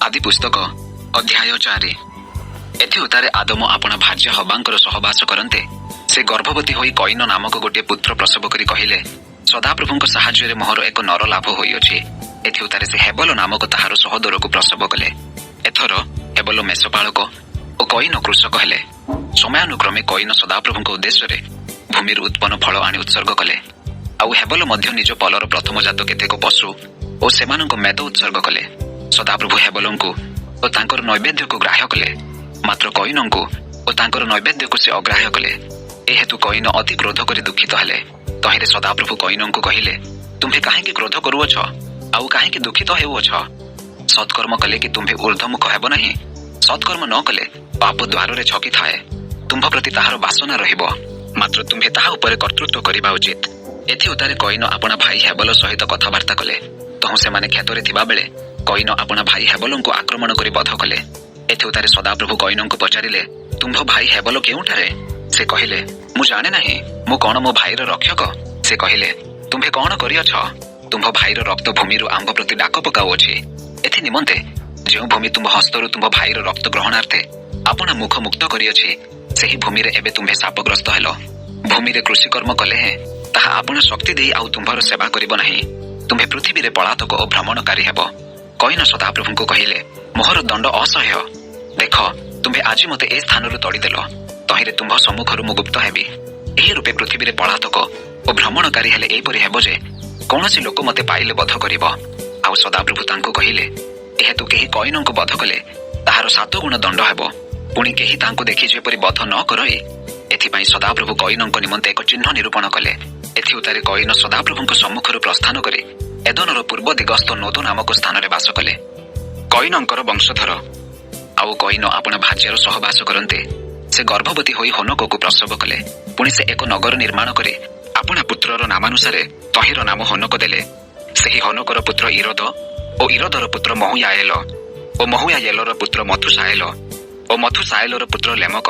ଆଦି ପୁସ୍ତକ ଅଧ୍ୟାୟ 4। ଏଥି ଉତ୍ତାରେ ଆଦମ ଆପଣା ଭାର୍ଯ୍ୟା ହବାଙ୍କର ସହବାସ କରନ୍ତେ, ସେ ଗର୍ଭବତୀ ହୋଇ କଇନ ନାମକ ଗୋଟିଏ ପୁତ୍ର ପ୍ରସବ କରି କହିଲେ, ସଦାପ୍ରଭୁଙ୍କ ସାହାଯ୍ୟରେ ମୋହର ଏକ ନର ଲାଭ ହୋଇଅଛି। ଏଥି ଉତ୍ତାରେ ସେ ହେବଲ ନାମକ ତାହାର ସହୋଦରକୁ ପ୍ରସବ କଲେ। ଏଥର ହେବଲ ମେଷପାଳକ ଓ କଇନ କୃଷକ ହେଲେ। ସମୟାନୁକ୍ରମେ କଇନ ସଦାପ୍ରଭୁଙ୍କ ଉଦ୍ଦେଶ୍ୟରେ ଭୂମିରୁ ଉତ୍ପନ୍ନ ଫଳ ଆଣି ଉତ୍ସର୍ଗ କଲେ। ଆଉ ହେବଲ ମଧ୍ୟ ନିଜ ପଲର ପ୍ରଥମ ଜାତ କେତେକ ପଶୁ ଓ ସେମାନଙ୍କ ମେଦ ଉତ୍ସର୍ଗ କଲେ। ସଦାପ୍ରଭୁ ହେବଲଙ୍କୁ ଓ ତାଙ୍କର ନୈବେଦ୍ୟକୁ ଗ୍ରାହ୍ୟ କଲେ, ମାତ୍ର କଇନଙ୍କୁ ଓ ତାଙ୍କର ନୈବେଦ୍ୟକୁ ସେ ଅଗ୍ରାହ୍ୟ କଲେ। ଏ ହେତୁ କଇନ ଅତି କ୍ରୋଧ କରି ଦୁଃଖିତ ହେଲେ। ତହିଁରେ ସଦାପ୍ରଭୁ କଇନଙ୍କୁ କହିଲେ, ତୁମ୍ଭେ କାହିଁକି କ୍ରୋଧ କରୁଅଛ, ଆଉ କାହିଁକି ଦୁଃଖିତ ହେଉଅଛ? ସତ୍କର୍ମ କଲେ କି ତୁମ୍ଭେ ଊର୍ଦ୍ଧ୍ୱମୁଖ ହେବ ନାହିଁ? ସତ୍କର୍ମ ନ କଲେ ପାପ ଦ୍ୱାରରେ ଛକି ଥାଏ, ତୁମ୍ଭ ପ୍ରତି ତାହାର ବାସନା ରହିବ, ମାତ୍ର ତୁମ୍ଭେ ତାହା ଉପରେ କର୍ତ୍ତୃତ୍ୱ କରିବା ଉଚିତ। ଏଥି ଉତ୍ତାରେ କଇନ ଆପଣା ଭାଇ ହେବଲ ସହିତ କଥାବାର୍ତ୍ତା କଲେ। ତହୁଁ ସେମାନେ କ୍ଷେତରେ ଥିବାବେଳେ କଇନ ଆପଣା ଭାଇ ହେବଲଙ୍କୁ ଆକ୍ରମଣ କରି ବଧ କଲେ। ଏଥି ଉତ୍ତାରେ ସଦାପ୍ରଭୁ କଇନଙ୍କୁ ପଚାରିଲେ, ତୁମ୍ଭ ଭାଇ ହେବଲ କେଉଁଠାରେ? ସେ କହିଲେ, ମୁଁ ଜାଣେ ନାହିଁ, ମୁଁ କଣ ମୋ ଭାଇର ରକ୍ଷକ? ସେ କହିଲେ, ତୁମ୍ଭେ କଣ କରିଅଛ? ତୁମ୍ଭ ଭାଇର ରକ୍ତ ଭୂମିରୁ ଆମ୍ଭ ପ୍ରତି ଡାକ ପକାଉଅଛି। ଏଥି ନିମନ୍ତେ ଯେଉଁ ଭୂମି ତୁମ୍ଭ ହସ୍ତରୁ ତୁମ୍ଭ ଭାଇର ରକ୍ତ ଗ୍ରହଣାର୍ଥେ ଆପଣା ମୁଖ ମୁକ୍ତ କରିଅଛି, ସେହି ଭୂମିରେ ଏବେ ତୁମ୍ଭେ ଶାପଗ୍ରସ୍ତ ହେଲ। ଭୂମିରେ କୃଷିକର୍ମ କଲେ ହେଁ ତାହା ଆପଣା ଶକ୍ତି ଦେଇ ଆଉ ତୁମ୍ଭର ସେବା କରିବ ନାହିଁ। ତୁମ୍ଭେ ପୃଥିବୀରେ ପଳାତକ ଓ ଭ୍ରମଣକାରୀ ହେବ। କଇନ ସଦାପ୍ରଭୁଙ୍କୁ କହିଲେ, ମୋହର ଦଣ୍ଡ ଅସହ୍ୟ। ଦେଖ, ତୁମ୍ଭେ ଆଜି ମୋତେ ଏ ସ୍ଥାନରୁ ତଡ଼ିଦେଲ, ତହିଁରେ ତୁମ୍ଭ ସମ୍ମୁଖରୁ ମୁଁ ଗୁପ୍ତ ହେବି। ଏହି ରୂପେ ପୃଥିବୀରେ ପଳାତକ ଓ ଭ୍ରମଣକାରୀ ହେଲେ ଏହିପରି ହେବ ଯେ କୌଣସି ଲୋକ ମୋତେ ପାଇଲେ ବଧ କରିବ। ଆଉ ସଦାପ୍ରଭୁ ତାଙ୍କୁ କହିଲେ, ଏହେତୁ କେହି କଇନଙ୍କୁ ବଧ କଲେ ତାହାର 7 ଗୁଣ ଦଣ୍ଡ ହେବ। ପୁଣି କେହି ତାଙ୍କୁ ଦେଖି ଯେପରି ବଧ ନ କରଇ, ଏଥିପାଇଁ ସଦାପ୍ରଭୁ କଇନଙ୍କ ନିମନ୍ତେ ଏକ ଚିହ୍ନ ନିରୂପଣ କଲେ। ଏଥି ଉତ୍ତାରେ କଇନ ସଦାପ୍ରଭୁଙ୍କ ସମ୍ମୁଖରୁ ପ୍ରସ୍ଥାନ କରି ଏଦନର ପୂର୍ବ ଦିଗସ୍ଥ ନୋଦ ନାମକ ସ୍ଥାନରେ ବାସ କଲେ। କଇନଙ୍କର ବଂଶଧର। ଆଉ କଇନ ଆପଣା ଭାର୍ଯ୍ୟାର ସହବାସ କରନ୍ତେ ସେ ଗର୍ଭବତୀ ହୋଇ ହନୋକକୁ ପ୍ରସବ କଲେ। ପୁଣି ସେ ଏକ ନଗର ନିର୍ମାଣ କରି ଆପଣା ପୁତ୍ରର ନାମାନୁସାରେ ତହିଁର ନାମ ହନୋକ ଦେଲେ। ସେହି ହନୋକର ପୁତ୍ର ଇରଦ ଓ ଇରଦର ପୁତ୍ର ମହୁୟାଏଲ ଓ ମହୁୟାଏଲର ପୁତ୍ର ମଥୁଶାଏଲ ଓ ମଥୁଶାଏଲର ପୁତ୍ର ଲେମକ।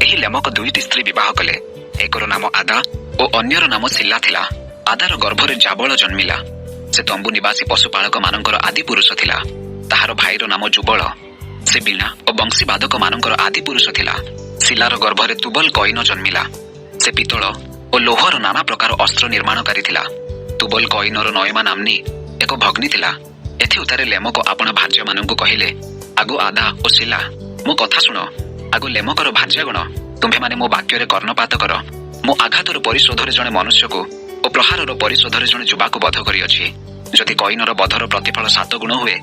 ଏହି ଲେମକ 2ଟି ସ୍ତ୍ରୀ ବିବାହ କଲେ। ଏକର ନାମ ଆଦା ଓ ଅନ୍ୟର ନାମ ସିଲ୍ଲା ଥିଲା। ଆଦାର ଗର୍ଭରେ ଯାବଳ ଜନ୍ମିଲା। ସେ ତମ୍ବୁ ନିବାସୀ ପଶୁପାଳକ ମାନଙ୍କର ଆଦି ପୁରୁଷ ଥିଲା। ତାହାର ଭାଇର ନାମ ଯୁବଳ। ସେ ବୀଣା ଓ ବଂଶୀବାଦକ ମାନଙ୍କର ଆଦି ପୁରୁଷ ଥିଲା। ସିଲାର ଗର୍ଭରେ ତୁବଲ କଇନ ଜନ୍ମିଲା। ସେ ପିତ୍ତଳ ଓ ଲୌହର ନାନା ପ୍ରକାର ଅସ୍ତ୍ର ନିର୍ମାଣକାରୀ ଥିଲା। ତୁବଲ କଇନର ନୟମା ନାମ୍ନୀ ଏକ ଭଗ୍ନୀ ଥିଲା। ଏଥି ଉତ୍ତାରେ ଲେମକ ଆପଣା ଭାର୍ଯ୍ୟାମାନଙ୍କୁ କହିଲେ, ଆଗୋ ଆଦା ଓ ସିଲା, ମୋ କଥା ଶୁଣ। ଆଗୋ ଲେମକର ଭାର୍ଯ୍ୟାଗଣ, ତୁମ୍ଭେମାନେ ମୋ ବାକ୍ୟରେ କର୍ଣ୍ଣପାତ କର। ମୁଁ ଆଘାତର ପରିଶୋଧରେ ଜଣେ ମନୁଷ୍ୟକୁ ଓ ପ୍ରହାରର ପରିଶୋଧରେ ଜଣେ ଯୁବାକୁ ବଧ କରିଅଛି। ଯଦି କଇନର ବଧର ପ୍ରତିଫଳ 7 ଗୁଣ ହୁଏ,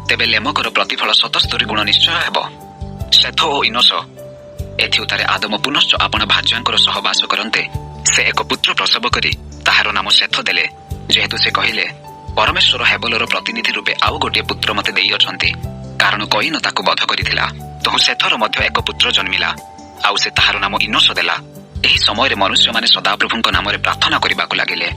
ତେବେ ଲେମକର ପ୍ରତିଫଳ 77 ଗୁଣ ନିଶ୍ଚୟ ହେବ। ସେଥ ଓ ଇନୋସ। ଏଥି ଉତ୍ତାରେ ଆଦମ ପୁନଶ୍ଚ ଆପଣା ଭାର୍ଯ୍ୟାଙ୍କର ସହବାସ କରନ୍ତେ ସେ ଏକ ପୁତ୍ର ପ୍ରସବ କରି ତାହାର ନାମ ସେଥ ଦେଲେ, ଯେହେତୁ ସେ କହିଲେ, ପରମେଶ୍ୱର ହେବଲର ପ୍ରତିନିଧି ରୂପେ ଆଉ ଗୋଟିଏ ପୁତ୍ର ମୋତେ ଦେଇଅଛନ୍ତି, କାରଣ କଇନ ତାକୁ ବଧ କରିଥିଲା। ତହୁଁ ସେଥର ମଧ୍ୟ ଏକ ପୁତ୍ର ଜନ୍ମିଲା, ଆଉ ସେ ତାହାର ନାମ ଇନୋସ ଦେଲା। ଏହି ସମୟରେ ମନୁଷ୍ୟମାନେ ସଦାପ୍ରଭୁଙ୍କ ନାମରେ ପ୍ରାର୍ଥନା କରିବାକୁ ଲାଗିଲେ।